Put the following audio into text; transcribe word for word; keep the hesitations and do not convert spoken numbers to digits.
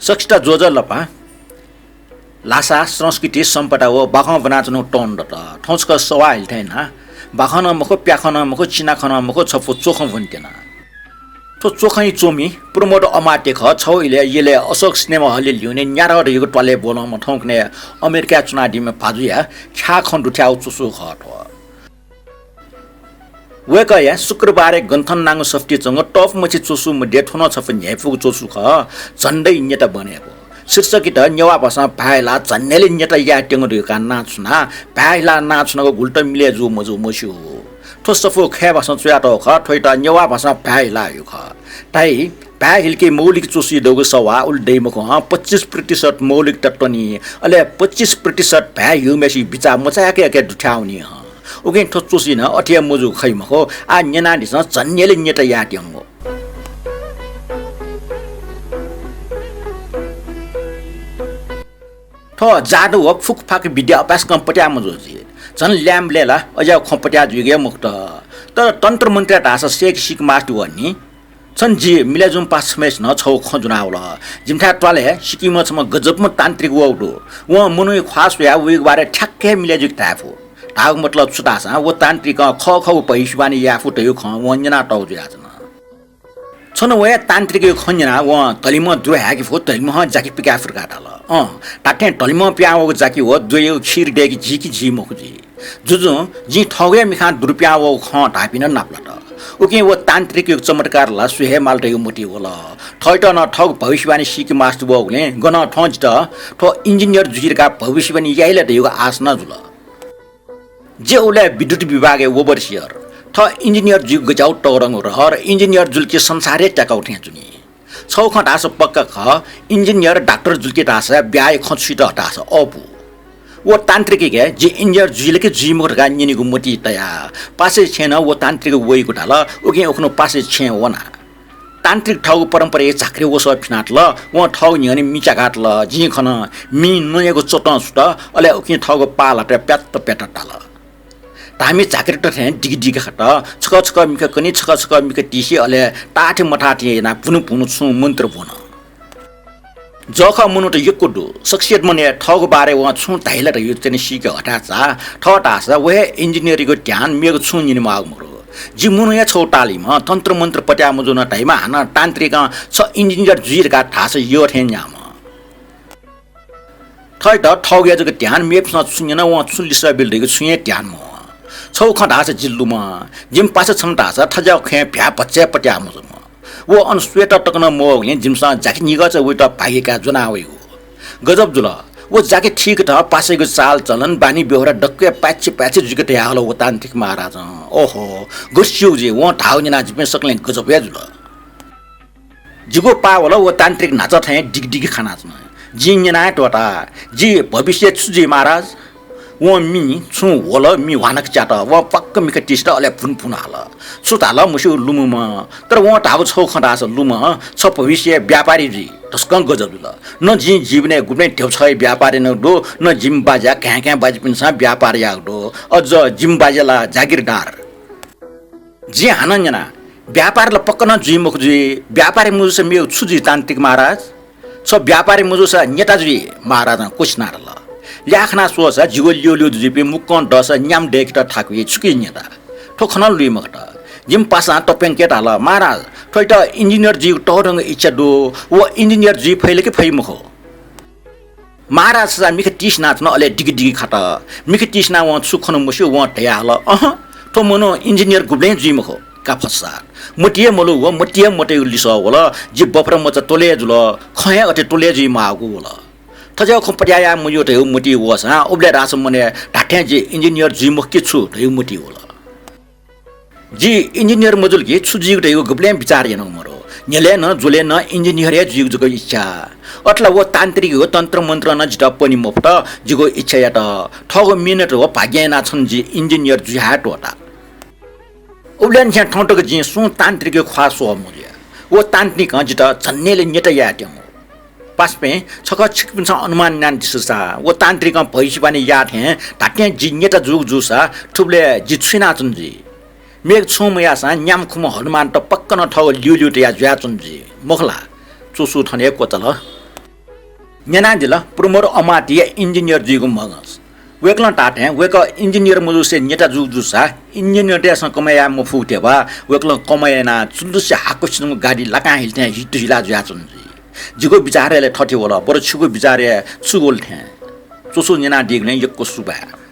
सकसित ज्वजलपा। लासा संस्कृति सम्पदा व बाखं ब्वनाच्वनागु तःन्हु दत। थौं छकः सवाः हिल थें याना, बाखं नं मखु, प्याखं नं मखु, चिनाखं नं मखु, छपु च्वखं ब्वनेत्यना। थ्व च्वखंया च्वमि प्रमोद अमात्य खः। छगू इलय् यलय् अशोक सिनेमा हलया ल्यूने न्यादँ धइगु त्वालय् ब्वलंम्ह थौंकन्हय् अमेरिकाय् च्वनादीम्ह भाजुया ख्याः खँ दुथ्याःगु च्वसु खः थ्व। वय्कःया शुक्रबारय् गन्थन नांगु सफुतिइ च्वंगु तःपुमछि च्वसु मध्ये थ्व नं छपु न्ह्याइपुगु च्वसु खः। झन्डै न्यत बनेगु। शीर्षकयात नेवाः भाषां भाय् हिलाः झन्हेले न्यत यायेत्यंगु धकाः नां छुनाः भाय् हिलाः नां छुनागु गुलि तक मिले जू मजू मस्यू। थ्व सफू खय् भाषां च्वयातःगु खः, थ्वयात नेवाः भाषां भाय् हिलाः हइगु खः। धाइ, भाय् हिलाके मौलिक च्वसुइ दःगु सवाः उलि दइ मखु हं, पच्चिस प्रतिशत मौलिकता त्वनी, अले पच्चिस प्रतिशत भाय् ह्यूम्हेसिगु बिचाः मचाय्क याके दुथ्याः वनी हं। उकिं थ्व च्वसुइ नं अथे हे मजू खइ मखु, आः न्यनादिसँ झन्हेले न्यत यायेत्यंगु। थ्व जादु व फुकफाक विद्या अपाय्सकं पत्याः मजू जुइ। झन ल्याय्म्ह लय् ला अज्याःगु खँ पत्याः जुइगु हे मखुत। तर तन्त्र मन्त्रया धाःसा सय्के सीके मास्ति वः नि। छन्हु जि मिले जूम्ह पासा छम्हय्सिनं छगू खँ ज्वनावल। जिमिथाय् त्वालय् सिक्किमं छम्ह गजबम्ह तान्त्रिक वःगु दु। वं मनूया ख्वाः स्वयाः वइगु बारे ठ्याक्क हे मिले जुइक धाये फु। धाःगु मतलब छु धाःसा व तान्त्रिकं खःखःगु भविष्यवाणी याये फु धइगु खँ वं न्यनातःगु जुयाच्वन। छन्हु वया तान्त्रिकया खँ न्यनाः वं धलिम्हं द्वः हाय्के फु, धलिम्हं जाकि पिकाये फु धकाः धाल। अँ, धात्थें धलिम्हं पिहां वःगु जाकि व द्वःयागु खीर दय्के जी कि जी मखु जुइ। जुजुं जिं थःगु हे मिखां दुरु पिहां वःगु खँ धाःपिं नं नापलात। उकिं व तान्त्रिकया चमत्कार ला स्वये हे माल धइगु मतिइ वल। थःयात नं थःगु भविष्यवाणी सीके मास्ति वःगुलिं गनं थ्वं जितः थ्व इन्जिनियर जुइ धकाः भविष्यवाणी याइ ला धइगु आशा नं जुल। जि उबलय् विद्युत विभागय् overseer। थः इन्जिनियर जुइगु गज्याःगु तःधंगु रहर इन्जिनियर जुल कि संसार हे त्याकागु थें च्वनी। छगू खँ धाःसा पक्का खः, इन्जिनियर डाक्टर जुल कि धाःसा ब्याहा खँ छुइत धाःसा अःपु। व तान्त्रिकयाके जि इन्जिनियर जुइ ला कि जुइ मखु धकाः न्यनेगु मतिइ तयाः पासाया छेँय् नं व तान्त्रिक वइगु धाल। उकिं उखुन्हु पासाया छेँय् वना। तान्त्रिक थःगु परम्पराया झाँक्री वसः फिनातल। वं थःगु न्ह्यःने मि च्याकातल। जिं खन, मिं नँयागु चतं सुत, अले उकिं थःगु पाः ल्हातय् प्यात्त प्यात्त ताल। धाःमि झाँक्रीत थें दिगि दिगि खात। छकः छकः मिखा कनी, छकः छकः मिखा तिसि, अले ताःथें मथाःथें यानाः भुनु भुनु छुं मन्त्र ब्वन। जःखः मनूत यक्व दु। सकसित मनय् थःगु बारे वं छुं धाइ ला धइगु च्वने सीके हथाय् चाः। थः धाःसा व हे इन्जिनियरयागु ध्यान मेगु छुं न्यनेमाःगु मदु। जि मनूया छगू ताःलाइम्ह, तन्त्र मन्त्र पत्याः मजूम्ह धाइम्ह, हानं तान्त्रिकं छ इन्जिनियर जुइ धकाः धाःसा यः थें न्याःम्ह। थःयात थःगुया जक ध्यान, मेपिन्सं छु न्यन वं छु लिसः बिल धइगु छुं हे ध्यान मवं। छगू खँ धाःसा जि लुमं। जिमि पासा छम्ह धाःसा थज्याःगु खँय् भ्याः भचा हे पत्याः मजूम्ह। व अन स्वयेत तक नं मवःगुलिं जिमिसं जाकि निगःचा वइत भागि काः ज्वना वइगु। गजब जुल। व जाकि थीकथं पासायागु चालचलन, बानीव्यवहार दक्व हे पाय्छि पाय्छि जुइक धयाहल व तान्त्रिक महाराजं। ओहो, गथे स्यू जुइ, वं धाःगु न्यनाः जिपिं सकलें गजब हे जुल। जिगु पाः वल, व तान्त्रिक न्हाचः थें दिगि दिगि खानाच्वन। जिं न्यना हे त्वःता, जि भविष्यय् छु जुइ महाराज? वं मिं छुं ह्वल, मि ह्वानाक च्यात। वं प्वाक्क मिखा तिसित, अले भुन भुन हाल। छु धाल मस्यू लुमंम्हं, तर वं धाःगु छगू खँ धाःसा लुमं, छ भविष्यय् व्यापारी जुइ। तसकं गजब जुल। न जिं जीवनय् गुबलें ध्यबा छगःया व्यापार यानागु दु, न जिमि बाज्या घाँय् घाँय् बाज्यापिन्सं व्यापार याःगु दु। अझ जिमि बाज्या ला जागिरदार। जिं हानं न्यना, व्यापार ला पक्क नं जुइ मखु जुइ, व्यापारी मजूसा मेगु छु जुइ तान्त्रिक महाराज? छ व्यापारी मजूसा नेता जुइ, महाराजं क्वसि नारल। ल्याः खना स्वःसा जिगु ल्यूल्यू जुजुपिं मुक्कं दःसा न्याम्ह दय्केत थाकुइ, छुकी नेता? थ्व खँ नं लुइ मखुत। जिमि पासां तप्यंके धाल, महाराज, थ्वयात इन्जिनियर जुइगु तःधंगु इच्छा दु, व इन्जिनियर जुइ फइ ला कि फइ मखु? महाराज सजाँय मिखा तिसिनाच्वन, अले दिगि दिगि खात। मिखा तिसिनाः वं छु खन मस्यू, वं धयाहल, अहँ, थ्व मनू इन्जिनियर गुबलें जुइ मखु, का फस्सात। मतिइ हे मलू व, मतिइ हे मतइगु लिसः वल। जि बफर मचा त्वलय् जुल, खँ हे अथे त्वलय् जुइमाःगु वल। थज्याःगु खँ पत्याः याये मज्यू धयागु मतिइ वःसां उबलय् धाःसा मनय् धात्थें जि इन्जिनियर जुइ मखु कि छु धयागु मतिइ वल। जि इन्जिनियर मजुल कि छु जुइगु धइगु गुबलें बिचाः यानागु मदु। न्ह्यलय् नं ज्वलय् नं इन्जिनियर हे जुइगु जक इच्छा। अथे ला व तान्त्रिकयागु तन्त्र मन्त्रं नं जितः पने मफुत। जिगु इच्छायात थःगु मेहनत व भाग्यं यानाः छन्हु जि इन्जिनियर जुइ हे त्वःता। उबलय् निसें थौं तक जिं सुं तान्त्रिकया ख्वाः स्वः मजुया। व तान्त्रिकं जितः झन्हेले नेता यायेत्यंगु। पासापिं, छकः छिकपिन्सं अनुमान यानादिसँ सा, व तान्त्रिकं भविष्यवाणी याः थें धात्थें जि नेता जूगु जूसा थुबलय् जि छु यानाच्वने जुइ? मेगु छुं मयाःसां न्याम्ह खुम्ह हनुमानत पक्क नं थःगु ल्यूल्यू तयाः जुयाच्वने जुइ, मखु ला? च्वसु थन हे क्वचाल। न्यनादिल प्रमोद अमात्य engineer जुइगु मगज। वय्कलं धाःथें वय्कः engineer मजुसे नेता जूगु जूसा engineer-तय्सं कमय् याये मफुगु ध्यबा वय्कलं कमय् यानाः चुलुसे हाकसिनं गाडी लाकां हिल थें हितुहिला जुयाच्वन जुइ। जिगु बिचारय् ले थथे वल, बरु छिगु बिचारय् छु वल थें? च्वसु न्यनादीगुलिं यक्व सुभाय्।